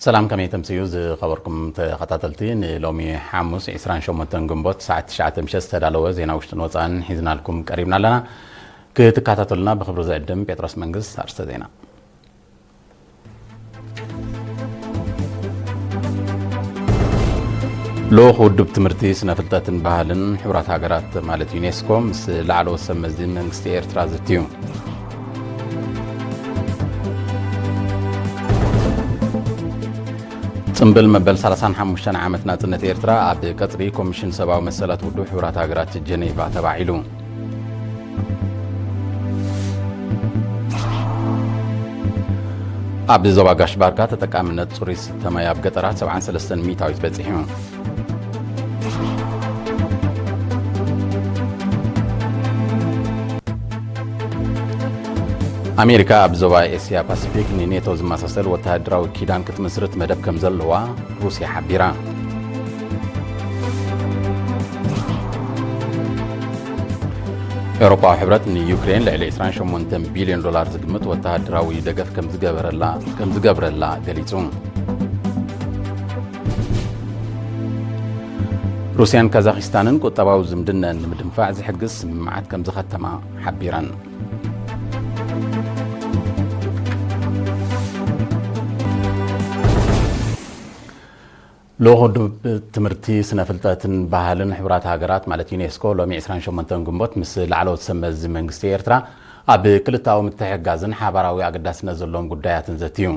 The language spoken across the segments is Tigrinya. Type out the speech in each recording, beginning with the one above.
ሰላም፣ ከመይ ተምስዩ ዝኸበርኩም ተኸታተልቲ? ንሎሚ ሓሙስ ዕስራን ሸሞንተን ግንቦት ሰዓት ትሽዓተ ምሸት ዝተዳለወ ዜና ውሽጥን ወፃእን ሒዝናልኩም ቀሪብና ኣለና። ክትከታተሉና ብኽብሪ ዝዕድም ጴጥሮስ መንግስት። ኣርስተ ዜና። ልኡኽ ውድብ ትምህርቲ፣ ስነ ፍልጠትን ባህልን ሕቡራት ሃገራት ማለት ዩኔስኮ ምስ ላዕለዎት ሰብ መዚ መንግስቲ ኤርትራ ዘትዩ። ጽምብል መበል ሰላሳን ሓሙሽተን ዓመት ናጽነት ኤርትራ ኣብ ቀጽሪ ኮሚሽን ሰብኣዊ መሰላት ውድብ ሕቡራት ሃገራት ጀኔቫ ተባዒሉ። ኣብ ዞባ ጋሽ ባርካ ተጠቃምነት ጽሩይ ዝስተ ማይ ኣብ ገጠራት ሰብዓን ሰለስተን ሚእታዊት በጺሑ። ኣሜሪካ ኣብ ዞባ ኤስያ ፓሲፊክ ንኔቶ ዝመሳሰል ወተሃደራዊ ኪዳን ክትምስርት መደብ ከም ዘለዋ ሩስያ ሓቢራ። ኤውሮፓዊ ሕብረት ንዩክሬን ልዕሊ ዕስራን ሸሞንተን ቢልዮን ዶላር ዝግምት ወተሃደራዊ ደገፍ ከም ዝገበረላ፣ ከም ዝገብረላ ገሊጹ። ሩስያን ካዛኽስታንን ቁጠባዊ ዝምድነን ንምድንፋዕ ዝሕግዝ ስምምዓት ከም ዝኸተማ ሓቢረን። ልኡኽ ውድብ ትምህርቲ፣ ስነ ፍልጠትን ባህልን ሕቡራት ሃገራት ማለት ዩኔስኮ ሎሚ ዕስራን ሸሞንተን ግንቦት ምስ ላዕለዎት ሰብ መዚ መንግስቲ ኤርትራ ኣብ ክልታዊ ምትሕግጋዝን ሓባራዊ ኣገዳስነት ዘለዎም ጉዳያትን ዘትዩ።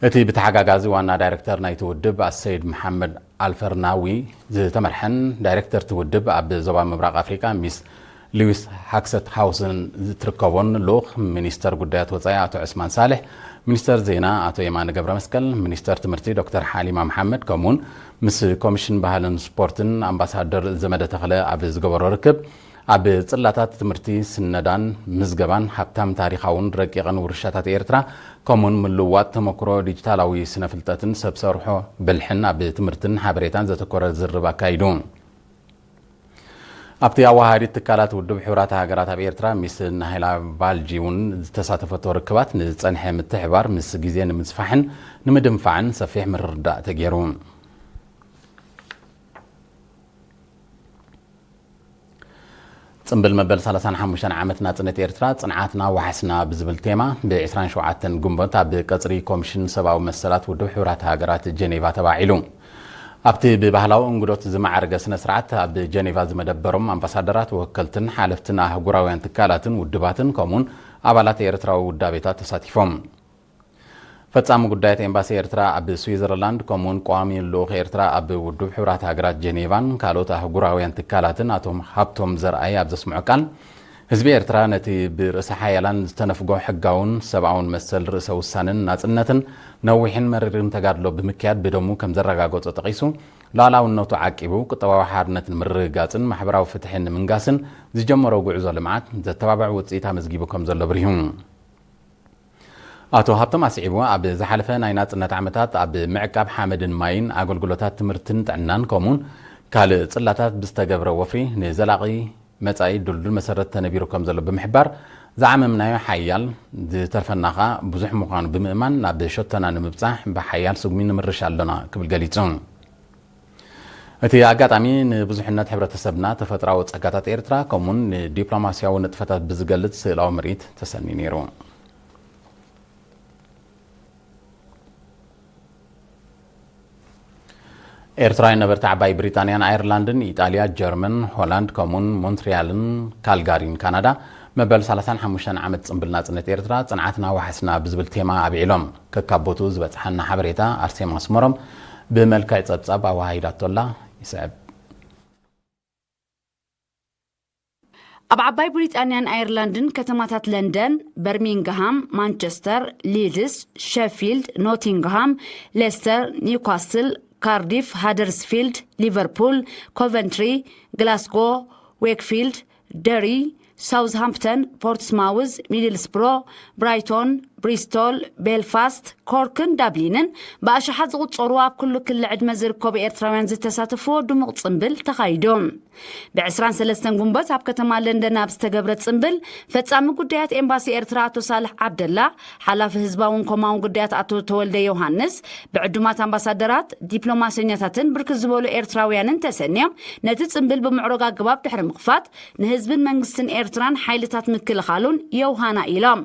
እቲ ብተሓጋጋዚ ዋና ዳይሬክተር ናይቲ ውድብ ኣሰይድ መሓመድ ኣልፈርናዊ ዝተመርሐን ዳይሬክተር እቲ ውድብ ኣብ ዞባ ምብራቕ ኣፍሪቃ ሚስ ሉዊስ ሃክሰት ሃውስን እትርከቦን ልኡኽ ሚኒስተር ጉዳያት ወጻኢ ኣቶ ዑስማን ሳልሕ፣ ሚኒስተር ዜና ኣቶ የማነ ገብረ መስቀል፣ ሚኒስተር ትምህርቲ ዶክተር ሓሊማ መሓመድ ከምኡውን ምስ ኮሚሽን ባህልን ስፖርትን ኣምባሳደር ዘመደ ተኽለ ኣብ ዝገበሮ ርክብ ኣብ ጽላታት ትምህርቲ ስነዳን ምዝገባን ሃብታም ታሪኻውን ረቂቕን ውርሻታት ኤርትራ ከምኡውን ምልውዋጥ ተመክሮ ዲጂታላዊ ስነ ፍልጠትን ሰብ ሰርሖ ብልሕን ኣብ ትምህርትን ሓበሬታን ዘተኮረ ዝርርብ ኣካይዱ። ኣብቲ ኣወሃሃዲት ትካላት ውድብ ሕቡራት ሃገራት ኣብ ኤርትራ ሚስ ናሂላ ባልጂ እውን ዝተሳተፈቶ ርክባት ንዝጸንሐ ምትሕባር ምስ ግዜ ንምስፋሕን ንምድንፋዕን ሰፊሕ ምርድዳእ ተገይሩ። ጽምብል መበል ሰላሳን ሓሙሽተን ዓመት ናጽነት ኤርትራ፣ ጽንዓትና ዋሕስና ብዝብል ቴማ ብ ዕስራን ሸውዓተን ግንቦት ኣብ ቀጽሪ ኮሚሽን ሰብኣዊ መሰላት ውድብ ሕቡራት ሃገራት ጀኔቫ ተባዒሉ። ኣብቲ ብባህላዊ እንግዶት ዝማዕረገ ስነ ስርዓት ኣብ ጀኔቫ ዝመደበሮም ኣምባሳደራት፣ ወከልትን ሓለፍትን ኣህጉራውያን ትካላትን ውድባትን ከምኡውን ኣባላት ኤርትራዊ ውዳቤታት ተሳቲፎም። ፈጻሚ ጉዳያት ኤምባሲ ኤርትራ ኣብ ስዊዘርላንድ ከምኡውን ቋሚ ልኡኽ ኤርትራ ኣብ ውድብ ሕቡራት ሃገራት ጀኔቫን ካልኦት ኣህጉራውያን ትካላትን ኣቶ ሃብቶም ዘርኣይ ኣብ ዘስምዖ ቃል፣ ህዝቢ ኤርትራ ነቲ ብርእሰ ሓያላን ዝተነፍጎ ሕጋውን ሰብኣውን መሰል ርእሰ ውሳነን ናጽነትን ነዊሕን መሪርን ተጋድሎ ብምክያድ ብደሙ ከም ዘረጋገጾ ጠቒሱ፣ ሉዓላውነቱ ዓቂቡ ቁጠባዊ ሓርነት ንምርግጋጽን ማሕበራዊ ፍትሒ ንምንጋስን ዝጀመሮ ጉዕዞ ልምዓት ዘተባብዕ ውጽኢት ኣመዝጊቡ ከም ዘሎ ኣብሪሁ። ኣቶ ሃብቶም ኣስዒቡ፣ ኣብ ዝሓለፈ ናይ ናጽነት ዓመታት ኣብ ምዕቃብ ሓመድን ማይን፣ ኣገልግሎታት ትምህርትን ጥዕናን ከምኡውን ካልእ ጽላታት ብዝተገብረ ወፍሪ ንዘላቒ መጻኢ ድልዱል መሰረት ተነቢሩ ከም ዘሎ ብምሕባር፣ ዝዓመምናዮ ሓያል፣ ዝተርፈና ከኣ ብዙሕ ምዃኑ ብምእማን ናብ ሸቶና ንምብጻሕ ብሓያል ስጉሚ ንምርሽ ኣሎና ክብል ገሊጹ። እቲ ኣጋጣሚ ንብዙሕነት ሕብረተሰብና፣ ተፈጥሮኣዊ ጸጋታት ኤርትራ ከምኡውን ንዲፕሎማስያዊ ንጥፈታት ብዝገልጽ ስእላዊ ምርኢት ተሰንዩ ነይሩ። ኤርትራውያን ነበርቲ ዓባይ ብሪጣንያን ኣየርላንድን፣ ኢጣልያ፣ ጀርመን፣ ሆላንድ ከምኡውን ሞንትሪያልን ካልጋሪን ካናዳ መበል ሰላሳን ሓሙሽተን ዓመት ጽምብል ናጽነት ኤርትራ፣ ጽንዓትና ዋሕስና ብዝብል ቴማ ኣብዒሎም። ከካብ ቦትኡ ዝበጽሓና ሓበሬታ ኣርሴማ ኣስመሮም ብመልክዕ ጸብጻብ ኣወሃሂዳቶላ ይስዕብ። ኣብ ዓባይ ብሪጣንያን ኣየርላንድን ከተማታት ለንደን፣ በርሚንግሃም፣ ማንቸስተር፣ ሊድስ፣ ሸፊልድ፣ ኖቲንግሃም፣ ሌስተር፣ ኒውካስል፣ ካርዲፍ፣ ሃደርስፊልድ፣ ሊቨርፑል፣ ኮቨንትሪ፣ ግላስጎ፣ ዌክፊልድ፣ ደሪ፣ ሳውዝሃምፕተን፣ ፖርትስማውዝ፣ ሚድልስብሮ፣ ብራይቶን፣ ብሪስቶል፣ ቤልፋስት፣ ኮርክን ዳብሊንን ብኣሽሓት ዝቑጸሩ ኣብ ኩሉ ክሊ ዕድመ ዝርከቡ ኤርትራውያን ዝተሳተፍዎ ድሙቕ ጽምብል ተኻይዱ። ብ23 ጉንበት ኣብ ከተማ ለንደን ኣብ ዝተገብረ ጽምብል፣ ፈጻሚ ጉዳያት ኤምባሲ ኤርትራ ኣቶ ሳልሕ ዓብደላ፣ ሓላፊ ህዝባውን ኮማውን ጉዳያት ኣቶ ተወልደ ዮሃንስ፣ ብዕዱማት ኣምባሳደራት፣ ዲፕሎማሰኛታትን ብርክት ዝበሉ ኤርትራውያንን ተሰንዮም ነቲ ጽምብል ብምዕሩግ ኣገባብ ድሕሪ ምኽፋት፣ ንህዝብን መንግስትን ኤርትራን ሓይልታት ምክልኻሉን የውሃና ኢሎም።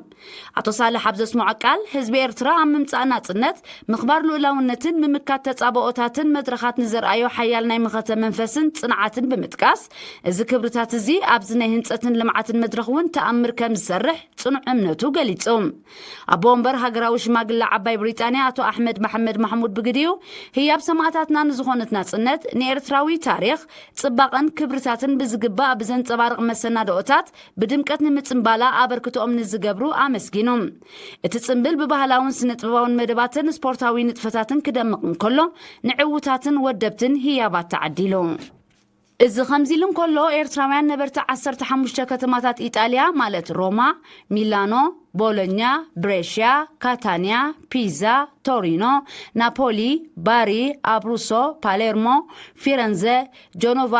ኣቶ ሳልሕ ኣብ ዘስምዖ ቃል፣ ህዝቢ ኤርትራ ኣብ ምምጻእ ናጽነት፣ ምኽባር ልኡላውነትን ምምካት ተጻብኦታትን መድረኻት ንዘርኣዮ ሓያል ናይ መኸተ መንፈስን ጽንዓትን ብምጥቃስ፣ እዚ ክብርታት እዚ ኣብዚ ናይ ህንጸትን ልምዓትን መድረኽ እውን ተኣምር ከም ዝሰርሕ ጽኑዕ እምነቱ ገሊጹ። ኣቦ ወንበር ሃገራዊ ሽማግለ ዓባይ ብሪጣንያ ኣቶ ኣሕመድ መሐመድ ማሕሙድ ብግዲኡ፣ ህያብ ሰማእታትና ንዝኾነት ናጽነት፣ ንኤርትራዊ ታሪኽ፣ ጽባቐን ክብርታትን ብዝግባእ ብዘንጸባርቕ መሰናድኦታት ብድምቀት ንምጽንባላ ኣበርክቶኦም ንዝገብሩ ኣመስጊኑ። እቲ ጽምብል ብባህላውን ስነ-ጥበባውን መደባትን ስፖርታዊ ንጥፈታትን ክደምቕ እንከሎ፣ ንዕዉታትን ወደብትን ህያባት ተዓዲሉ። እዚ ከምዚ ኢሉ እንከሎ፣ ኤርትራውያን ነበርቲ ዓሰርተ ሓሙሽተ ከተማታት ኢጣልያ፣ ማለት ሮማ፣ ሚላኖ፣ ቦሎኛ፣ ብሬሽያ፣ ካታንያ፣ ፒዛ፣ ቶሪኖ፣ ናፖሊ፣ ባሪ፣ ኣብሩሶ፣ ፓሌርሞ፣ ፊረንዘ፣ ጀኖቫ፣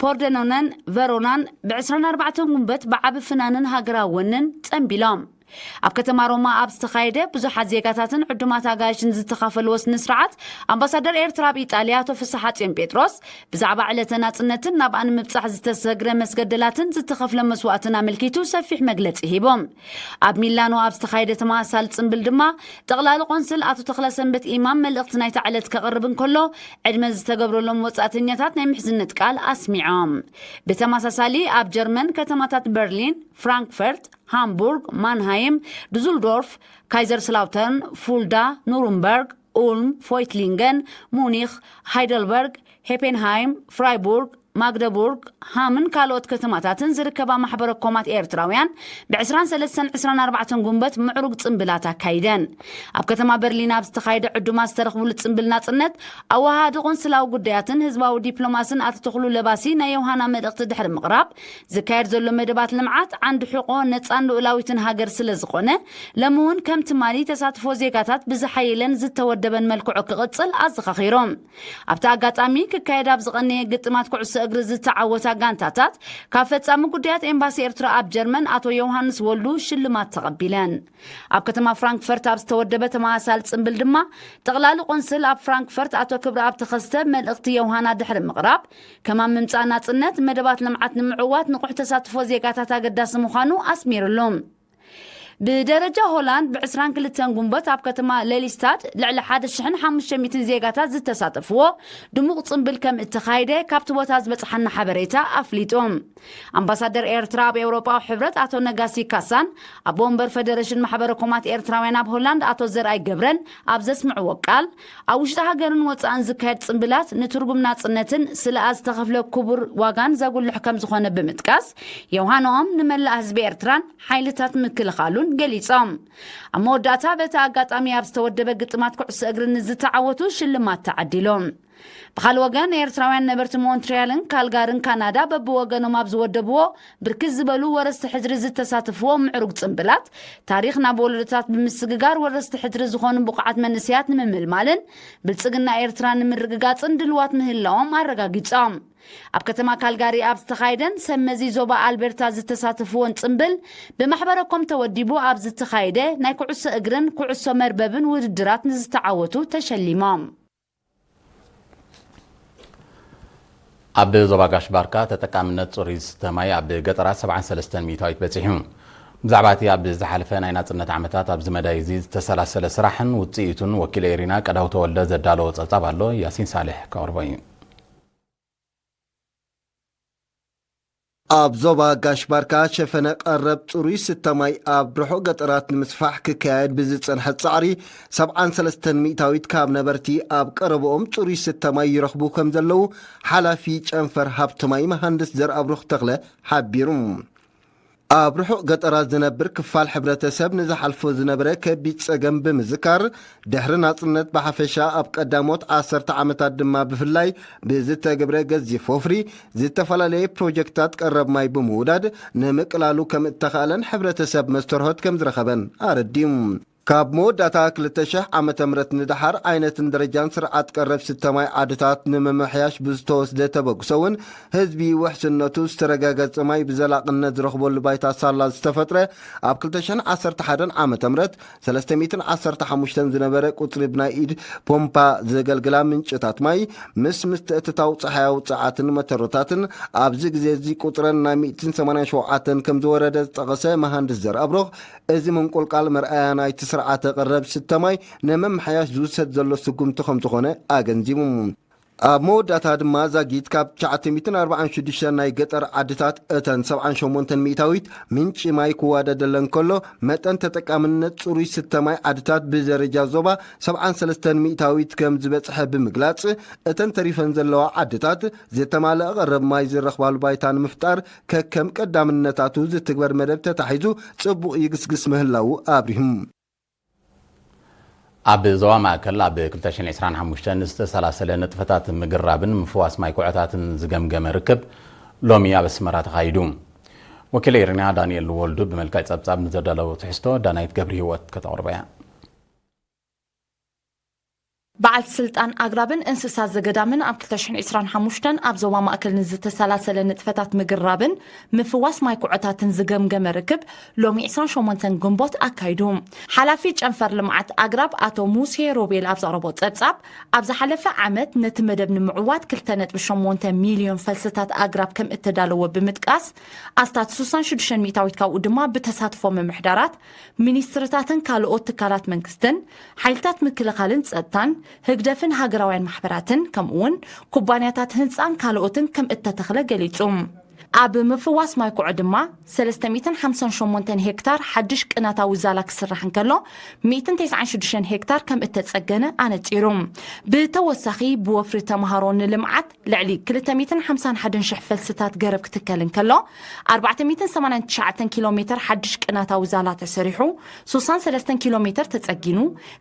ፖርደኖነን ቨሮናን ብ24 ጉንበት ብዓቢ ፍናንን ሃገራዊ ወንን ጸንቢሎም። ኣብ ከተማ ሮማ ኣብ ዝተኻየደ፣ ብዙሓት ዜጋታትን ዕዱማት ኣጋይሽን ዝተኻፈልዎ ስነ ስርዓት፣ ኣምባሳደር ኤርትራ ኣብ ኢጣልያ ኣቶ ፍስሓጽዮን ጴጥሮስ፣ ብዛዕባ ዕለተ ናጽነትን ናብኣ ንምብጻሕ ዝተሰግረ መስገደላትን ዝተኸፍለ መስዋእትን ኣመልኪቱ ሰፊሕ መግለጺ ሂቦም። ኣብ ሚላኖ ኣብ ዝተኻየደ ተመሳሳሊ ጽምብል ድማ፣ ጠቕላሊ ቆንስል ኣቶ ተኽለሰንበት ኢማም መልእኽቲ ናይታ ዕለት ከቕርብ እንከሎ፣ ዕድመ ዝተገብረሎም ወጻእተኛታት ናይ ምሕዝነት ቃል ኣስሚዖም። ብተመሳሳሊ፣ ኣብ ጀርመን ከተማታት በርሊን፣ ፍራንክፈርት፣ ሃምቡርግ፣ ማንሃይም፣ ዱዙልዶርፍ፣ ካይዘርስላውተርን፣ ፉልዳ፣ ኑሩምበርግ፣ ኡልም፣ ፎይትሊንገን፣ ሙኒኽ፣ ሃይደልበርግ፣ ሄፔንሃይም፣ ፍራይቡርግ፣ ማግደቡርግ፣ ሃምን ካልኦት ከተማታትን ዝርከባ ማሕበረ ኮማት ኤርትራውያን ብ23ን 24 ጉንበት ምዕሩግ ጽምብላት ኣካይደን። ኣብ ከተማ በርሊን ኣብ ዝተኻየደ ዕዱማት ዝተረኽብሉ ጽምብል ናጽነት፣ ኣወሃሃዲ ቆንስላዊ ጉዳያትን ህዝባዊ ዲፕሎማስን ኣቶ ተኽሉ ለባሲ ናይ ዮሃና መልእኽቲ ድሕሪ ምቕራብ፣ ዝካየድ ዘሎ መደባት ልምዓት ዓንዲ ሕቆ ነጻን ልኡላዊትን ሃገር ስለ ዝኾነ፣ ሎሚ እውን ከም ትማሊ ተሳትፎ ዜጋታት ብዝሓየለን ዝተወደበን መልክዑ ክቕጽል ኣዘኻኺሮም። ኣብቲ ኣጋጣሚ፣ ክካየድ ኣብ ዝቐነየ ግጥማት ኩዕሶ እግሪ ዝተዓወታ ጋንታታት፣ ካብ ፈጻሚ ጉዳያት ኤምባሲ ኤርትራ ኣብ ጀርመን ኣቶ ዮሃንስ ወልዱ ሽልማት ተቐቢለን። ኣብ ከተማ ፍራንክፈርት ኣብ ዝተወደበ ተመሳሳሊ ጽምብል ድማ፣ ጠቕላሊ ቆንስል ኣብ ፍራንክፈርት ኣቶ ክብረኣብ ተኸስተ መልእኽቲ ዮሃና ድሕሪ ምቕራብ፣ ከማን ምምጻእ ናጽነት፣ መደባት ልምዓት ንምዕዋት ንቑሕ ተሳትፎ ዜጋታት ኣገዳሲ ምዃኑ ኣስሚርሉ። ብደረጃ ሆላንድ ብ22 ጉንበት ኣብ ከተማ ሌሊስታድ ልዕሊ ሓደ ሽሕን ሓሙሽተ ሚእትን ዜጋታት ዝተሳተፍዎ ድሙቕ ጽምብል ከም እተኻየደ ካብቲ ቦታ ዝበጽሓና ሓበሬታ ኣፍሊጡ። ኣምባሳደር ኤርትራ ኣብ ኤውሮጳዊ ሕብረት ኣቶ ነጋሲ ካሳን ኣቦ ወንበር ፈደረሽን ማሕበረ ኮማት ኤርትራውያን ኣብ ሆላንድ ኣቶ ዘርኣይ ገብረን ኣብ ዘስምዕዎ ቃል፣ ኣብ ውሽጢ ሃገርን ወጻእን ዝካየድ ጽምብላት ንትርጉም ናጽነትን ስለኣ ዝተኸፍለ ክቡር ዋጋን ዘጉልሕ ከም ዝኾነ ብምጥቃስ፣ የውሃንኦም ንመላእ ህዝቢ ኤርትራን ሓይልታት ምክልኻሉን ገሊጾም። ኣብ መወዳእታ፣ በቲ ኣጋጣሚ ኣብ ዝተወደበ ግጥማት ኩዕሶ እግሪ ንዝተዓወቱ ሽልማት ተዓዲሎም። ብኻልእ ወገን፣ ኤርትራውያን ነበርቲ ሞንትሪያልን ካልጋርን ካናዳ በብወገኖም ኣብ ዝወደብዎ ብርክት ዝበሉ ወረስቲ ሕድሪ ዝተሳተፍዎ ምዕሩግ ጽምብላት፣ ታሪኽ ናብ ወለዶታት ብምስግጋር ወረስቲ ሕድሪ ዝኾኑ ብቑዓት መንእሰያት ንምምልማልን ብልጽግና ኤርትራ ንምርግጋጽን ድልዋት ምህላዎም ኣረጋጊጾም። ኣብ ከተማ ካልጋሪ ኣብ ዝተኻየደን ሰብ መዚ ዞባ ኣልቤርታ ዝተሳተፍዎን ጽምብል፣ ብማሕበረ ኮም ተወዲቡ ኣብ ዝተኻየደ ናይ ኩዕሶ እግርን ኩዕሶ መርበብን ውድድራት ንዝተዓወቱ ተሸሊሞም። ኣብ ዞባ ጋሽ ባርካ ተጠቃምነት ጽሩይ ዝስተ ማይ ኣብ ገጠራት ሰብዓን ሰለስተን ሚእታዊት በጺሑ። ብዛዕባ እቲ ኣብ ዝሓለፈ ናይ ናጽነት ዓመታት ኣብዚ መዳይ እዚ ዝተሰላሰለ ስራሕን ውጽኢቱን ወኪል ኤሪና ቀዳው ተወልደ ዘዳለዎ ጸብጻብ ኣሎ። ያሲን ሳልሕ ከቕርቦ እዩ። ኣብ ዞባ ጋሽ ባርካ ሸፈነ ቀረብ ጽሩይ ዝስተ ማይ ኣብ ርሑቕ ገጠራት ንምስፋሕ ክካየድ ብዝጸንሐ ጻዕሪ ሰብዓን ሰለስተን ሚእታዊት ካብ ነበርቲ ኣብ ቀረብኦም ጽሩይ ዝስተ ማይ ይረኽቡ ከም ዘለዉ ሓላፊ ጨንፈር ሃብቲ ማይ መሃንድስ ዘርኣብሩኽ ተኽለ ሓቢሩ። ኣብ ርሑቕ ገጠራት ዝነብር ክፋል ሕብረተሰብ ንዝሓልፎ ዝነበረ ከቢድ ጸገም ብምዝካር፣ ድሕሪ ናጽነት ብሓፈሻ ኣብ ቀዳሞት ዓሰርተ ዓመታት ድማ ብፍላይ ብዝተገብረ ገዚፍ ወፍሪ ዝተፈላለየ ፕሮጀክትታት ቀረብ ማይ ብምውዳድ ንምቅላሉ ከም እተኻእለን ሕብረተሰብ መስተርሆት ከም ዝረኸበን ኣረዲኡ። ካብ መወዳእታ ክልተ ሽሕ ዓመተ ምህረት ንደሓር፣ ዓይነትን ደረጃን ስርዓት ቀረብ ስተ ማይ ዓድታት ንምምሕያሽ ብዝተወስደ ተበግሶ እውን፣ ህዝቢ ውሕስነቱ ዝተረጋገጸ ማይ ብዘላቕነት ዝረኽበሉ ባይታ ሳላ ዝተፈጥረ፣ ኣብ ክልተ ሽሕን ዓሰርተ ሓደን ዓመተ ምህረት ሰለስተ ሚእትን ዓሰርተ ሓሙሽተን ዝነበረ ቁጽሪ ብናይ ኢድ ፖምፓ ዘገልግላ ምንጭታት ማይ፣ ምስ ምትእትታው ጸሓያዊ ጸዓትን መተሮታትን፣ ኣብዚ ግዜ እዚ ቁጽረን ናብ ሚእትን ሰማንያን ሸውዓተን ከም ዝወረደ ዝጠቐሰ መሃንድስ ዘርኣብሩኽ፣ እዚ ምንቁልቃል መርኣያ ናይቲ ስርዓተ ቀረብ ስተ ማይ ንምምሕያሽ ዝውሰድ ዘሎ ስጉምቲ ከም ዝኾነ ኣገንዚቡ። ኣብ መወዳእታ ድማ፣ ዛጊት ካብ ትሽዓተ ሚእትን ኣርባዓን ሽዱሽተን ናይ ገጠር ዓድታት፣ እተን ሰብዓን ሸሞንተን ሚእታዊት ምንጪ ማይ ክዋደደለን ከሎ፣ መጠን ተጠቃምነት ጽሩይ ስተ ማይ ዓድታት ብደረጃ ዞባ ሰብዓን ሰለስተን ሚእታዊት ከም ዝበጽሐ ብምግላጽ፣ እተን ተሪፈን ዘለዋ ዓድታት ዝተማልአ ቀረብ ማይ ዝረኽባሉ ባይታ ንምፍጣር ከከም ቀዳምነታቱ ዝትግበር መደብ ተታሒዙ ጽቡቕ ይግስግስ ምህላዉ ኣብሪሁ። ኣብ ዞባ ማእከል ኣብ ክልተ ሽሕን ዕስራን ሓሙሽተን ዝተሰላሰለ ንጥፈታት ምግራብን ምፍዋስ ማይ ኩዕታትን ዝገምገመ ርክብ ሎሚ ኣብ ኣስመራ ተኻይዱ። ወኪለይ ሪና ዳንኤል ወልዱ ብመልክዕ ጸብጻብ ንዘዳለዎ ትሕዝቶ ዳናይት ገብረ ህይወት ከተቕርቦ እያ። በዓልቲ ስልጣን ኣግራብን እንስሳ ዘገዳምን ኣብ ክልተ ሽሕን ዕስራን ሓሙሽተን ኣብ ዞባ ማእከል ንዝተሰላሰለ ንጥፈታት ምግራብን ምፍዋስ ማይ ኩዕታትን ዝገምገመ ርክብ ሎሚ ዕስራን ሸሞንተን ግንቦት ኣካይዱ። ሓላፊ ጨንፈር ልምዓት ኣግራብ ኣቶ ሙሴ ሮቤል ኣብ ዘቕረቦ ጸብጻብ፣ ኣብ ዝሓለፈ ዓመት ነቲ መደብ ንምዕዋት ክልተ ነጥቢ ሸሞንተ ሚልዮን ፈልስታት ኣግራብ ከም እተዳለወ ብምጥቃስ፣ ኣስታት ስሳን ሽዱሽተን ሚእታዊት ካብኡ ድማ ብተሳትፎ ምምሕዳራት፣ ሚኒስትርታትን ካልኦት ትካላት መንግስትን፣ ሓይልታት ምክልኻልን ጸጥታን፣ ህግደፍን ሃገራውያን ማሕበራትን፣ ከምኡውን ኩባንያታት ህንጻን ካልኦትን ከም እተተኽለ ገሊጹ። ኣብ ምፍዋስ ማይ ኩዖ ድማ ሰለስተ ሚእትን ሓምሳን ሸሞንተን ሄክታር ሓድሽ ቅናታዊ ዛላ ክስራሕ እንከሎ፣ ሚእትን ተስዓን ሽዱሽተን ሄክታር ከም እተጸገነ ኣነጺሩ። ብተወሳኺ፣ ብወፍሪ ተምሃሮ ንልምዓት ልዕሊ ክልተ ሚእትን ሓምሳን ሓደን ሽሕ ፈልስታት ገረብ ክትከል እንከሎ፣ ኣርባዕተ ሚእትን ሰማንያን ትሽዓተን ኪሎ ሜተር ሓድሽ ቅናታዊ ዛላ ተሰሪሑ፣ ስሳን ሰለስተን ኪሎ ሜተር ተጸጊኑ፣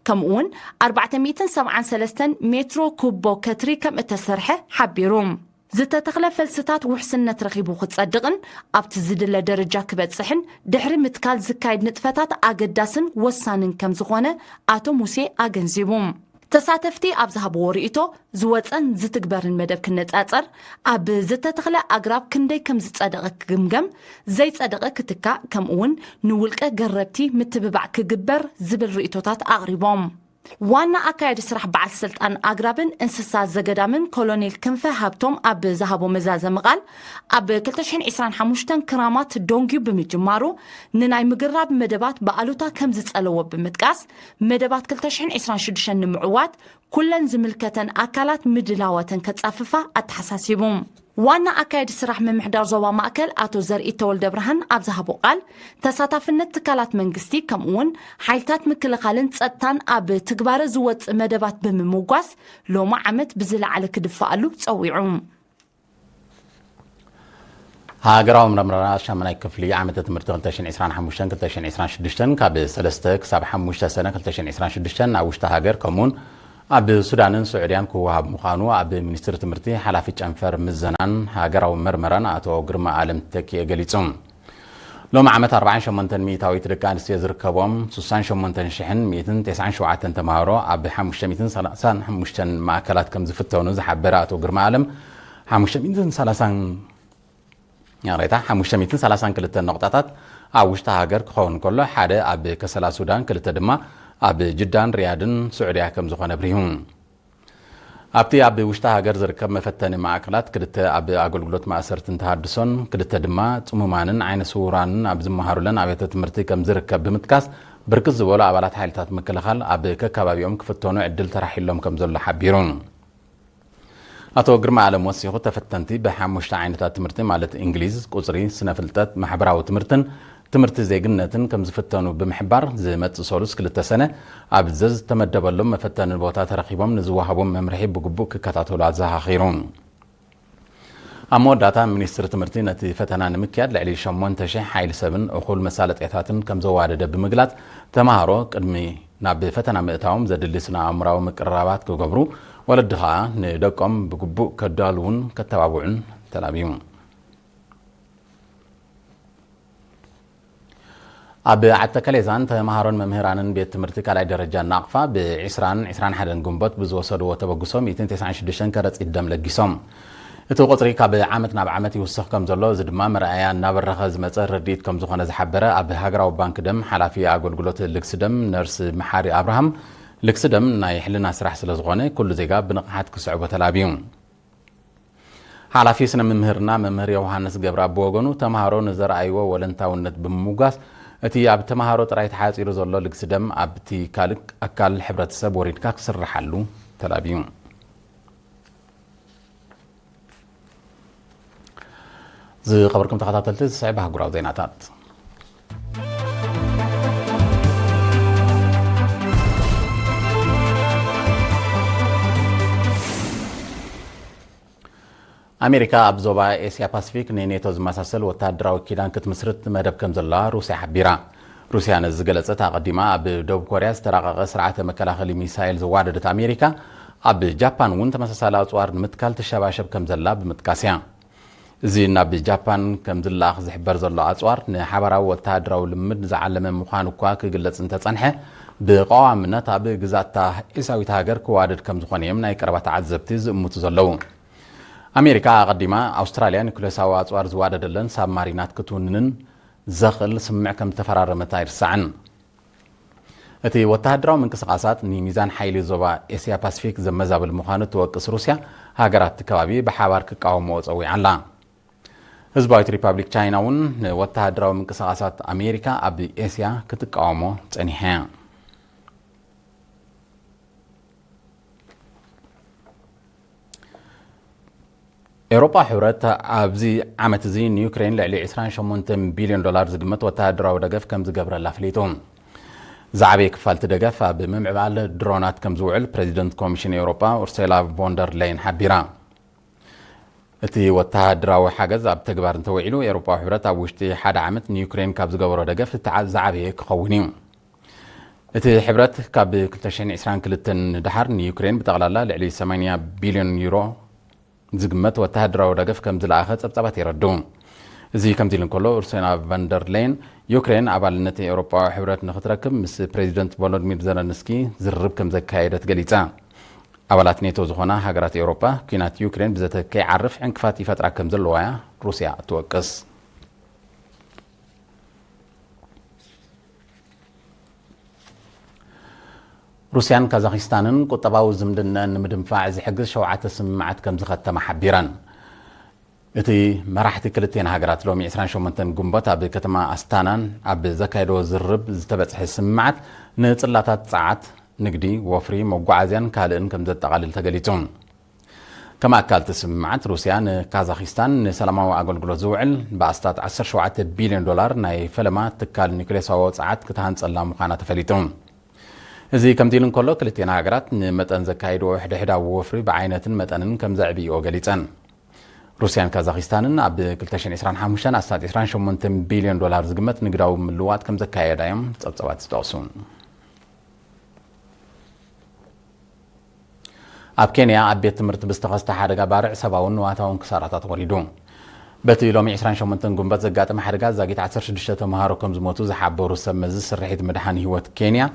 ከምኡውን ኣርባዕተ ሚእትን ሰብዓን ሰለስተን ሜትሮ ኩቦ ከትሪ ከም እተሰርሐ ሓቢሩ። ዝተተኽለ ፈልስታት ውሕስነት ረኺቡ ክጸድቕን ኣብቲ ዝድለ ደረጃ ክበጽሕን ድሕሪ ምትካል ዝካየድ ንጥፈታት ኣገዳስን ወሳንን ከም ዝኾነ ኣቶ ሙሴ ኣገንዚቡ። ተሳተፍቲ ኣብ ዝሃብዎ ርእይቶ፣ ዝወጸን ዝትግበርን መደብ ክነጻጸር፣ ኣብ ዝተተኽለ ኣግራብ ክንደይ ከም ዝጸደቐ ክግምገም፣ ዘይጸደቐ ክትካእ፣ ከምኡውን ንውልቀ ገረብቲ ምትብባዕ ክግበር ዝብል ርእይቶታት ኣቕሪቦም። ዋና ኣካያዲ ስራሕ በዓል ስልጣን ኣግራብን እንስሳ ዘገዳምን ኮሎኔል ክንፈ ሃብቶም ኣብ ዝሃቦ መዛዘሚ ቃል፣ ኣብ ክልተ ሽሕን ዕስራን ሓሙሽተን ክራማት ደንጉዩ ብምጅማሩ፣ ንናይ ምግራብ መደባት ብኣሉታ ከም ዝጸለዎ ብምጥቃስ፣ መደባት ክልተ ሽሕን ዕስራን ሽዱሽተን ንምዕዋት ኩለን ዝምልከተን ኣካላት ምድላዋተን ከጻፍፋ ኣተሓሳሲቡ። ዋና ኣካያዲ ስራሕ ምምሕዳር ዞባ ማእከል ኣቶ ዘርኢ ተወልደ ብርሃን ኣብ ዝሃቦ ቃል፣ ተሳታፍነት ትካላት መንግስቲ ከምኡውን ሓይልታት ምክልኻልን ጸጥታን ኣብ ትግባረ ዝወጽእ መደባት ብምምጓስ፣ ሎሚ ዓመት ብዝለዓለ ክድፈኣሉ ጸዊዑ። ሃገራዊ ምርምራ ሻምናይ ክፍሊ ዓመተ ትምህርቲ ክልተ ሽሕን ዕስራን ሓሙሽተን ክልተ ሽሕን ዕስራን ሽዱሽተን ካብ ሰለስተ ክሳብ ሓሙሽተ ሰነ ክልተ ሽሕን ዕስራን ሽዱሽተን ኣብ ውሽጢ ሃገር ከምኡውን ኣብ ሱዳንን ስዑድያን ክወሃብ ምዃኑ ኣብ ሚኒስትሪ ትምህርቲ ሓላፊ ጨንፈር ምዘናን ሃገራዊ መርመራን ኣቶ ግርማ ኣለም ተኪኤ ገሊጹ። ሎሚ ዓመት ኣርባዓን ሸሞንተን ሚእታዊት ደቂ ኣንስትዮ ዝርከቦም ስሳን ሸሞንተን ሽሕን ሚእትን ተስዓን ሸውዓተን ተምሃሮ ኣብ ሓሙሽተ ሚእትን ሰላሳን ሓሙሽተን ማእከላት ከም ዝፍተኑ ዝሓበረ ኣቶ ግርማ ኣለም፣ ሓሙሽተ ሚእትን ሰላሳን፣ ይቕሬታ፣ ሓሙሽተ ሚእትን ሰላሳን ክልተን ነቑጣታት ኣብ ውሽጢ ሃገር ክኸውን ከሎ፣ ሓደ ኣብ ከሰላ ሱዳን፣ ክልተ ድማ ኣብ ጅዳን ሪያድን ስዑድያ ከም ዝኾነ ኣብሪሁ። ኣብቲ ኣብ ውሽጢ ሃገር ዝርከብ መፈተኒ ማእከላት፣ ክልተ ኣብ ኣገልግሎት ማእሰርትን ተሃድሶን፣ ክልተ ድማ ጽሙማንን ዓይነ ስውራንን ኣብ ዝመሃሩለን ኣብያተ ትምህርቲ ከም ዝርከብ ብምጥቃስ፣ ብርክት ዝበሉ ኣባላት ሓይልታት ምክልኻል ኣብ ከከባቢኦም ክፍተኑ ዕድል ተራሒሎም ከም ዘሎ ሓቢሩ። ኣቶ ግርማ ኣለም ወሲኹ፣ ተፈተንቲ ብሓሙሽተ ዓይነታት ትምህርቲ ማለት እንግሊዝ፣ ቁጽሪ፣ ስነ ፍልጠት፣ ማሕበራዊ ትምህርትን ትምህርቲ ዜግነትን ከም ዝፍተኑ ብምሕባር፣ ዝመጽእ ሰሉስ ክልተ ሰነ ኣብ ዘዝተመደበሎም መፈተኒ ቦታ ተረኺቦም ንዝወሃቦም መምርሒ ብግቡእ ክከታተሉ ኣዘኻኺሩ። ኣብ መወዳእታ፣ ሚኒስትሪ ትምህርቲ ነቲ ፈተና ንምክያድ ልዕሊ ሸሞንተ ሽሕ ሓይሊ ሰብን እኹል መሳለጥያታትን ከም ዘዋደደ ብምግላጽ፣ ተምሃሮ ቅድሚ ናብ ፈተና ምእታዎም ዘድሊ ስነ ኣእምራዊ ምቅርራባት ክገብሩ፣ ወለዲ ኸኣ ንደቆም ብግቡእ ከዳልዉን ከተባብዑን ተላብዩ። ኣብ ዓዲ ተከሌዛን ተምሃሮን መምህራንን ቤት ትምህርቲ ካልኣይ ደረጃ ናቕፋ ብ20ን 21 ግንቦት ብዝወሰድዎ ተበግሶ ሚእትን ተስዓን ሽዱሽተን ከረጺት ደም ለጊሶም። እቲ ቁጽሪ ካብ ዓመት ናብ ዓመት ይውስኽ ከም ዘሎ፣ እዚ ድማ መርኣያ እናበረኸ ዝመጸ ርድኢት ከም ዝኾነ ዝሓበረ ኣብ ሃገራዊ ባንክ ደም ሓላፊ ኣገልግሎት ልግሲ ደም ነርስ መሓሪ ኣብርሃም፣ ልግሲ ደም ናይ ሕልና ስራሕ ስለ ዝኾነ ኩሉ ዜጋ ብንቕሓት ክስዕቦ ተላብዩ። ሓላፊ ስነ ምምህርና መምህር ዮሃንስ ገብረኣብ ብወገኑ፣ ተምሃሮ ንዘርኣይዎ ወለንታውነት ብምምጓስ፣ እቲ ኣብ ተምሃሮ ጥራይ ተሓጺሩ ዘሎ ልግሲ ደም ኣብቲ ካልእ ኣካል ሕብረተሰብ ወሪድካ ክስርሓሉ ተላብዩ። ዝኸበርኩም ተኸታተልቲ፣ ዝስዕብ ኣህጉራዊ ዜናታት። ኣሜሪካ ኣብ ዞባ ኤስያ ፓሲፊክ ንኔቶ ዝመሳሰል ወተሃደራዊ ኪዳን ክትምስርት መደብ ከም ዘለዋ ሩስያ ሓቢራ። ሩስያ ነዚ ዝገለጸት ኣቐዲማ ኣብ ደቡብ ኮርያ ዝተራቐቐ ስርዓተ መከላኸሊ ሚሳይል ዝዋደደት ኣሜሪካ፣ ኣብ ጃፓን እውን ተመሳሳሊ ኣጽዋር ንምትካል ትሸባሸብ ከም ዘላ ብምጥቃስ እያ። እዚ ናብ ጃፓን ከም ዝለኣኽ ዝሕበር ዘሎ ኣጽዋር ንሓባራዊ ወተሃደራዊ ልምድ ዝዓለመ ምዃኑ እኳ ክግለጽ እንተጸንሐ፣ ብቐዋምነት ኣብ ግዛታ ኤስያዊት ሃገር ክዋደድ ከም ዝኾነ እዮም ናይ ቀረባ ተዓዘብቲ ዝእምቱ ዘለዉ። ኣሜሪካ ኣቐዲማ ኣውስትራልያ ኒኩሌሳዊ ኣጽዋር ዝዋደደለን ሳብማሪናት ክትውንንን ዘኽእል ስምምዕ ከም ዝተፈራረመት ኣይርሳዕን። እቲ ወተሃደራዊ ምንቅስቓሳት ንሚዛን ሓይሊ ዞባ ኤስያ ፓሲፊክ ዘመዛብል ምዃኑ እትወቅስ ሩስያ፣ ሃገራት እቲ ከባቢ ብሓባር ክቃወምኦ ጸዊዓ ኣላ። ህዝባዊት ሪፓብሊክ ቻይና እውን ንወተሃደራዊ ምንቅስቓሳት ኣሜሪካ ኣብ ኤስያ ክትቃወሞ ጸኒሓ እያ። ኤውሮጳ ሕብረት ኣብዚ ዓመት እዚ ንዩክሬን ልዕሊ ዕስራን ሸሞንተን ቢልዮን ዶላር ዝግመት ወተሃደራዊ ደገፍ ከም ዝገብረላ ኣፍሊጡ። ዝዓበየ ክፋል እቲ ደገፍ ኣብ ምምዕባል ድሮናት ከም ዝውዕል ፕሬዚደንት ኮሚሽን ኤውሮጳ ኡርሱላ ቮንደር ሌየን ሓቢራ። እቲ ወተሃደራዊ ሓገዝ ኣብ ተግባር እንተውዒሉ፣ ኤውሮጳዊ ሕብረት ኣብ ውሽጢ ሓደ ዓመት ንዩክሬን ካብ ዝገበሮ ደገፍ እቲ ዓ-፣ ዝዓበየ ክኸውን እዩ። እቲ ሕብረት ካብ ክልተ ሽሕን ዕስራን ክልተን ንደሓር ንዩክሬን ብጠቕላላ ልዕሊ ሰማንያ ቢልዮን ዩሮ ዝግመት ወተሃደራዊ ደገፍ ከም ዝለኣኸ ጸብጻባት የረድኡ። እዚ ከምዚ ኢሉ እንከሎ፣ ኡርሱላ ቫንደር ሌየን፣ ዩክሬን ኣባልነት ኤውሮጳዊ ሕብረት ንኽትረክብ ምስ ፕሬዚደንት ቮሎዲሚር ዘለንስኪ ዝርርብ ከም ዘካየደት ገሊጻ። ኣባላት ኔቶ ዝኾና ሃገራት ኤውሮጳ፣ ኲናት ዩክሬን ብዘተ ከይዓርፍ ዕንቅፋት ይፈጥራ ከም ዘለዋ እያ ሩስያ እትወቅስ። ሩስያን ካዛኽስታንን ቁጠባዊ ዝምድነአን ንምድንፋዕ ዝሕግዝ ሸውዓተ ስምምዓት ከም ዝኸተማ ሓቢረን። እቲ መራሕቲ ክልቲኤን ሃገራት ሎሚ ዕስራን ሸሞንተን ግንቦት ኣብ ከተማ ኣስታናን ኣብ ዘካየድዎ ዝርርብ ዝተበጽሐ ስምምዓት ንጽላታት ጸዓት፣ ንግዲ፣ ወፍሪ፣ መጓዓዝያን ካልእን ከም ዘጠቓልል ተገሊጹ። ከም ኣካል እቲ ስምምዓት፣ ሩስያ ንካዛኺስታን ንሰላማዊ ኣገልግሎት ዝውዕል ብኣስታት ዓሰርተ ሸውዓተ ቢልዮን ዶላር ናይ ፈለማ ትካል ኒውክሌሳዊ ጸዓት ክትሃንጸላ ምዃና ተፈሊጡ። እዚ ከምዚ ኢሉ እንከሎ፣ ክልቲኤን ሃገራት ንመጠን ዘካይድዎ ሕድሕዳዊ ወፍሪ ብዓይነትን መጠንን ከም ዘዕብይኦ ገሊጸን። ሩስያን ካዛኺስታንን ኣብ ክልተ ሽሕን ዕስራን ሓሙሽተን ኣስታት ዕስራን ሸሞንተን ቢልዮን ዶላር ዝግመት ንግዳዊ ምልውዋጥ ከም ዘካየዳ እዮም ጸብጸባት ዝጠቕሱ። ኣብ ኬንያ ኣብ ቤት ትምህርቲ ብዝተኸስተ ሓደጋ ባርዕ ሰብኣውን ንዋታውን ክሳራታት ወሪዱ። በቲ ሎሚ ዕስራን ሸሞንተን ግንቦት ዘጋጠመ ሓደጋ ዛጊት ዓሰርተ ሽዱሽተ ተምሃሮ ከም ዝሞቱ ዝሓበሩ ሰብ መዚ ስርሒት ምድሓን ህይወት ኬንያ፣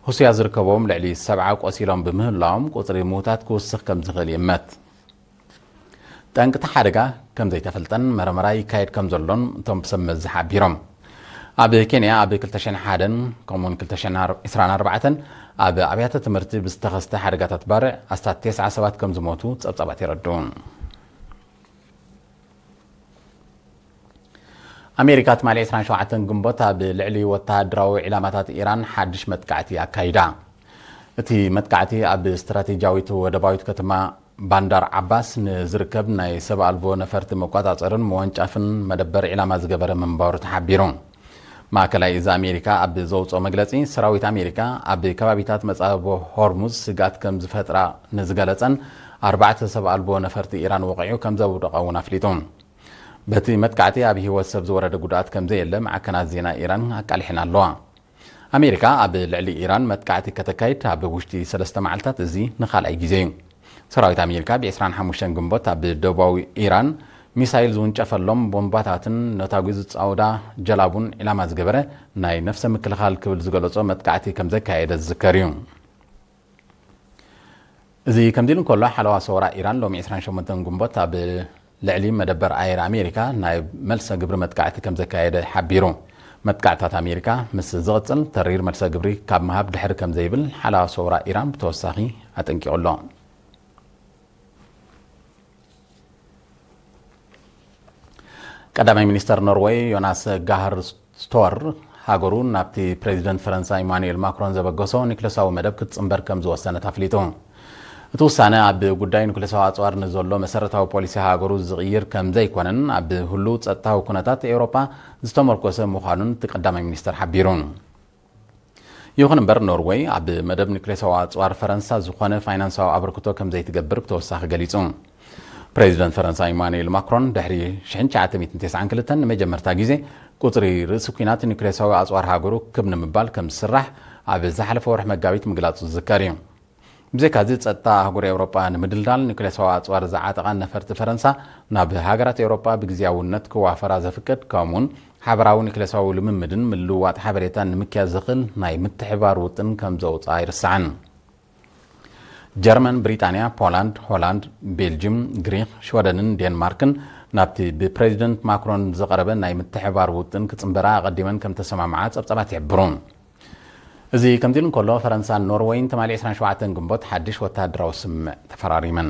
ህሱያ ዝርከቦም ልዕሊ ሰብዓ ቆሲሎም ብምህላዎም ቁጽሪ ምዉታት ክውስኽ ከም ዝኽእል ይእመት። ጠንቂ እቲ ሓደጋ ከም ዘይተፈልጠን መረመራ ይካየድ ከም ዘሎን እቶም ሰብ መዚ ሓቢሮም። ኣብ ኬንያ ኣብ ክልተ ሽሕን ሓደን ከምኡውን ክልተ ሽሕን ዕስራን ኣርባዕተን ኣብ ኣብያተ ትምህርቲ ብዝተኸስተ ሓደጋታት ባርዕ ኣስታት ተስዓ ሰባት ከም ዝሞቱ ጸብጻባት የረድኡ። ኣሜሪካ ትማሊ ዕስራን ሸውዓተን ግንቦት ኣብ ልዕሊ ወተሃደራዊ ዒላማታት ኢራን ሓድሽ መጥቃዕቲ ኣካይዳ። እቲ መጥቃዕቲ ኣብ ስትራቴጂያዊት ወደባዊት ከተማ ባንዳር ዓባስ ንዝርከብ ናይ ሰብ ኣልቦ ነፈርቲ መቆጻጸርን መወንጫፍን መደበር ዒላማ ዝገበረ ምንባሩ ተሓቢሩ። ማእከላይ እዝ ኣሜሪካ ኣብ ዘውጽኦ መግለጺ፣ ሰራዊት ኣሜሪካ ኣብ ከባቢታት መጻብቦ ሆርሙዝ ስግኣት ከም ዝፈጥራ ንዝገለጸን ኣርባዕተ ሰብ ኣልቦ ነፈርቲ ኢራን ወቒዑ ከም ዘውደቐ እውን ኣፍሊጡ። በቲ መጥቃዕቲ ኣብ ህይወት ሰብ ዝወረደ ጉድኣት ከም ዘየለ ማዕከናት ዜና ኢራን ኣቃሊሐን ኣለዋ። ኣሜሪካ ኣብ ልዕሊ ኢራን መጥቃዕቲ ከተካይድ ኣብ ውሽጢ ሰለስተ መዓልታት እዚ ንኻልኣይ ግዜ እዩ። ሰራዊት ኣሜሪካ ብ ዕስራን ሓሙሽተን ግንቦት ኣብ ደቡባዊ ኢራን ሚሳይል ዝውንጨፈሎም ቦምባታትን ነታጒ ዝጻወዳ ጀላቡን ዒላማ ዝገበረ ናይ ነፍሰ ምክልኻል ክብል ዝገለጾ መጥቃዕቲ ከም ዘካየደ ዝዝከር እዩ። እዚ ከምዚ ኢሉ እንከሎ፣ ሓለዋ ሰውራ ኢራን ሎሚ ዕስራን ሸሞንተን ግንቦት ኣብ ልዕሊ መደበር ኣየር ኣሜሪካ ናይ መልሰ ግብሪ መጥቃዕቲ ከም ዘካየደ ሓቢሩ። መጥቃዕትታት ኣሜሪካ ምስ ዝቕጽል፣ ተሪር መልሰ ግብሪ ካብ ምሃብ ድሕሪ ከም ዘይብል ሓለዋ ሰውራ ኢራን ብተወሳኺ ኣጠንቂቑ ኣሎ። ቀዳማይ ሚኒስተር ኖርወይ ዮናስ ጋህር ስቶር፣ ሃገሩ ናብቲ ፕሬዚደንት ፈረንሳ ኢማኑኤል ማክሮን ዘበገሶ ኒክለሳዊ መደብ ክትጽንበር ከም ዝወሰነት ኣፍሊጡ። እቲ ውሳነ ኣብ ጉዳይ ኒክለሳዊ ኣጽዋር ንዘሎ መሰረታዊ ፖሊሲ ሃገሩ ዝቕይር ከም ዘይኮነን ኣብ ህሉው ጸጥታዊ ኩነታት ኤውሮጳ ዝተመርኮሰ ምዃኑን እቲ ቀዳማይ ሚኒስተር ሓቢሩ። ይኹን እምበር፣ ኖርወይ ኣብ መደብ ኒክሌሳዊ ኣጽዋር ፈረንሳ ዝኾነ ፋይናንሳዊ ኣበርክቶ ከም ዘይትገብር ብተወሳኺ ገሊጹ። ፕሬዚደንት ፈረንሳ ኢማኑኤል ማክሮን ድሕሪ ሽሕን ትሽዓተ ሚእትን ተስዓን ክልተን ንመጀመርታ ግዜ ቁጽሪ ርእሲ ኲናት ኒክሌሳዊ ኣጽዋር ሃገሩ ክብ ንምባል ከም ዝስራሕ ኣብ ዝሓለፈ ወርሒ መጋቢት ምግላጹ ዝዝከር እዩ። ብዘይካዚ፣ ጸጥታ ኣህጉር ኤውሮጳ ንምድልዳል ኒክሌሳዊ ኣጽዋር ዝዓጠቓ ነፈርቲ ፈረንሳ ናብ ሃገራት ኤውሮጳ ብግዝያውነት ክዋፈራ ዘፍቅድ፣ ከምኡውን ሓበራዊ ኒክሌሳዊ ልምምድን ምልውዋጥ ሓበሬታን ንምክያድ ዘኽእል ናይ ምትሕብባር ውጥን ከም ዘውጽኣ ኣይርሳዕን። ጀርመን፣ ብሪጣንያ፣ ፖላንድ፣ ሆላንድ፣ ቤልጅም፣ ግሪክ፣ ሽወደንን ዴንማርክን ናብቲ ብፕሬዚደንት ማክሮን ዝቐረበ ናይ ምትሕብባር ውጥን ክጽንበራ ኣቐዲመን ከም ተሰማምዓ ጸብጻባት ይሕብሩ። እዚ ከምዚ ኢሉ እንከሎ፣ ፈረንሳን ኖርወይን ትማሊ ዕስራን ሸውዓተን ግንቦት ሓድሽ ወተሃደራዊ ስምምዕ ተፈራሪመን።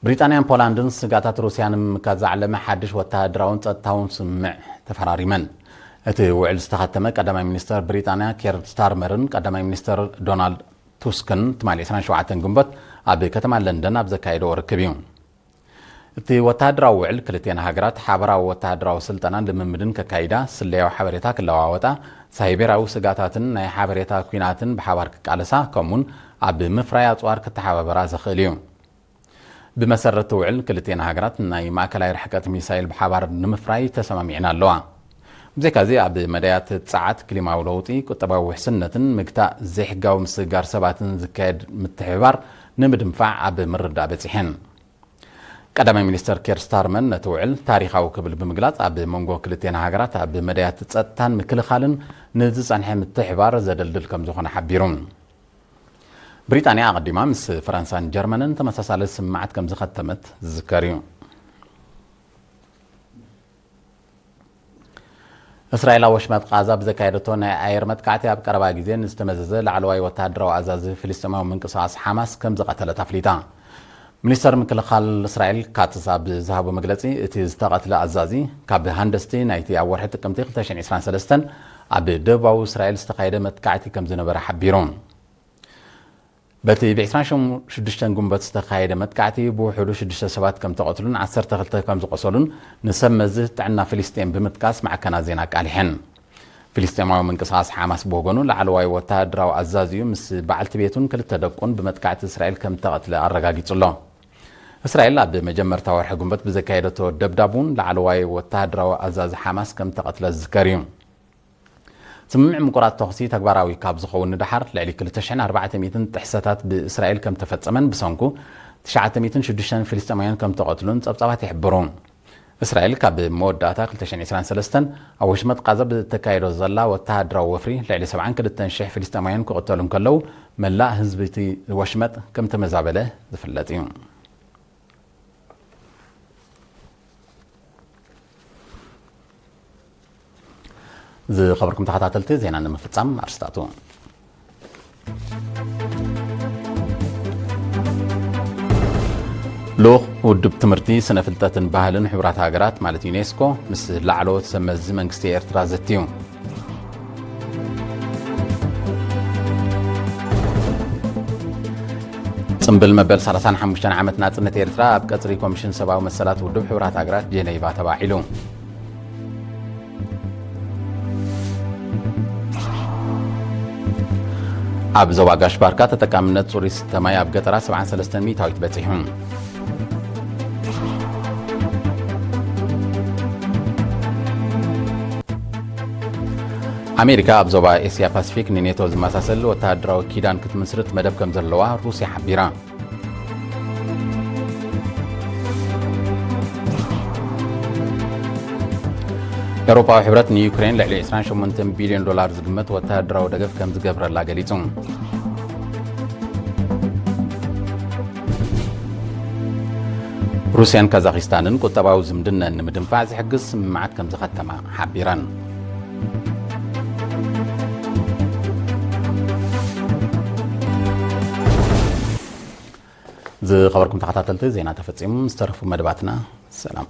ብሪጣንያን ፖላንድን ስጋታት ሩስያ ንምምካት ዝዓለመ ሓድሽ ወተሃደራውን ጸጥታውን ስምምዕ ተፈራሪመን። እቲ ውዕል ዝተኸተመ ቀዳማይ ሚኒስተር ብሪጣንያ ኬር ስታርመርን ቀዳማይ ሚኒስተር ዶናልድ ቱስክን ትማሊ ዕስራን ሸውዓተን ግንቦት ኣብ ከተማ ለንደን ኣብ ዘካየደዎ ርክብ እዩ። እቲ ወተሃደራዊ ውዕል ክልቲኤን ሃገራት ሓበራዊ ወተሃደራዊ ስልጠናን ልምምድን ከካይዳ፣ ስለያዊ ሓበሬታ ክለዋወጣ፣ ሳይቤራዊ ስጋታትን ናይ ሓበሬታ ኲናትን ብሓባር ክቃለሳ፣ ከምኡውን ኣብ ምፍራይ ኣጽዋር ክተሓባበራ ዘኽእል እዩ። ብመሰረት እቲ ውዕል፣ ክልቲኤን ሃገራት ናይ ማእከላይ ርሕቀት ሚሳይል ብሓባር ንምፍራይ ተሰማሚዕን ኣለዋ። ብዘይካዚ፣ ኣብ መዳያት ጸዓት፣ ክሊማዊ ለውጢ፣ ቁጠባዊ ውሕስነትን ምግታእ ዘይሕጋዊ ምስግጋር ሰባትን ዝካየድ ምትሕብባር ንምድንፋዕ ኣብ ምርዳእ በጺሐን። ቀዳማይ ሚኒስተር ኬር ስታርመን ነቲ ውዕል ታሪኻዊ ክብል ብምግላጽ፣ ኣብ መንጎ ክልቲኤን ሃገራት ኣብ መዳያት ጸጥታን ምክልኻልን ንዝጸንሐ ምትሕብባር ዘደልድል ከም ዝኾነ ሓቢሩ። ብሪጣንያ ኣቐዲማ ምስ ፈረንሳን ጀርመንን ተመሳሳሊ ስምምዓት ከም ዝኸተመት ዝዝከር እዩ። እስራኤል ኣብ ወሽመጥ ቃዛ ብዘካየደቶ ናይ ኣየር መጥቃዕቲ፣ ኣብ ቀረባ ግዜ ንዝተመዘዘ ላዕለዋይ ወተሃደራዊ ኣዛዚ ፍልስጤማዊ ምንቅስቓስ ሓማስ ከም ዝቐተለት ኣፍሊጣ። ሚኒስተር ምክልኻል እስራኤል ካትዝ ኣብ ዝሃቦ መግለጺ፣ እቲ ዝተቐትለ ኣዛዚ ካብ ሃንደስቲ ናይቲ ኣብ ወርሒ ጥቅምቲ ክልተ ሽሕን ዕስራን ሰለስተን ኣብ ደቡባዊ እስራኤል ዝተኻየደ መጥቃዕቲ ከም ዝነበረ ሓቢሩ። በቲ ብ ዕስራን ሽዱሽተን ግንቦት ዝተኻየደ መጥቃዕቲ ብውሕዱ ሽዱሽተ ሰባት ከም ተቐትሉን ዓሰርተ ክልተ ከም ዝቖሰሉን ንሰብ መዚ ጥዕና ፍልስጤም ብምጥቃስ ማዕከናት ዜና ኣቃሊሐን። ፍልስጤማዊ ምንቅስቓስ ሓማስ ብወገኑ፣ ላዕለዋይ ወተሃደራዊ ኣዛዚኡ ምስ በዓልቲ ቤቱን ክልተ ደቁን ብመጥቃዕቲ እስራኤል ከም ተቐትለ ኣረጋጊጹ ኣሎ። እስራኤል ኣብ መጀመርታ ወርሒ ግንቦት ብዘካየደቶ ደብዳብ እውን ላዕለዋይ ወተሃደራዊ ኣዛዚ ሓማስ ከም ተቐትለ ዝዝከር እዩ። ስምምዕ ምቁራጽ ተኹሲ ተግባራዊ ካብ ዝኸውን ንደሓር፣ ልዕሊ ክልተ ሽሕን ኣርባዕተ ሚእትን ጥሕሰታት ብእስራኤል ከም ተፈጸመን፣ ብሰንኩ ትሽዓተ ሚእትን ሽዱሽተን ፍልስጤማውያን ከም ተቐትሉን ጸብጻባት ይሕብሩ። እስራኤል ካብ መወዳእታ ክልተ ሽሕን ዕስራን ሰለስተን ኣብ ወሽመጥ ቃዛ ብተካየዶ ዘላ ወተሃደራዊ ወፍሪ፣ ልዕሊ ሰብዓን ክልተን ሽሕ ፍልስጤማውያን ክቕተሉ እንከለዉ፣ መላእ ህዝቢ እቲ ወሽመጥ ከም ተመዛበለ ዝፍለጥ እዩ። ዝኸበርኩም ተኸታተልቲ፣ ዜና ንምፍጻም ኣርስታቱ። ልኡኽ ውድብ ትምህርቲ፣ ስነ ፍልጠትን ባህልን ሕቡራት ሃገራት፣ ማለት ዩኔስኮ፣ ምስ ላዕለዎት ሰብ መዚ መንግስቲ ኤርትራ ዘትዩ። ጽምብል መበል ሰላሳን ሓሙሽተን ዓመት ናጽነት ኤርትራ ኣብ ቀጽሪ ኮሚሽን ሰብኣዊ መሰላት ውድብ ሕቡራት ሃገራት ጀኔቫ ተባዒሉ። ኣብ ዞባ ጋሽ ባርካ ተጠቃምነት ጽሩይ ዝስተ ማይ ኣብ ገጠራት ሰብዓን ሰለስተን ሚእታዊት በጺሑ። ኣሜሪካ ኣብ ዞባ ኤስያ ፓሲፊክ ንኔቶ ዝመሳሰል ወተሃደራዊ ኪዳን ክትምስርት መደብ ከም ዘለዋ ሩስያ ሓቢራ። ኤውሮፓዊ ሕብረት ንዩክሬን ልዕሊ ዕስራን ሸሞንተን ቢልዮን ዶላር ዝግመት ወተሃደራዊ ደገፍ ከም ዝገብረላ ገሊጹ። ሩስያን ካዛኺስታንን ቁጠባዊ ዝምድነን ንምድንፋዕ ዝሕግዝ ስምምዓት ከም ዝኸተማ ሓቢረን። ዝኸበርኩም ተኸታተልቲ፣ ዜና ተፈጺሙ። ዝተረፉ መደባትና ሰላም።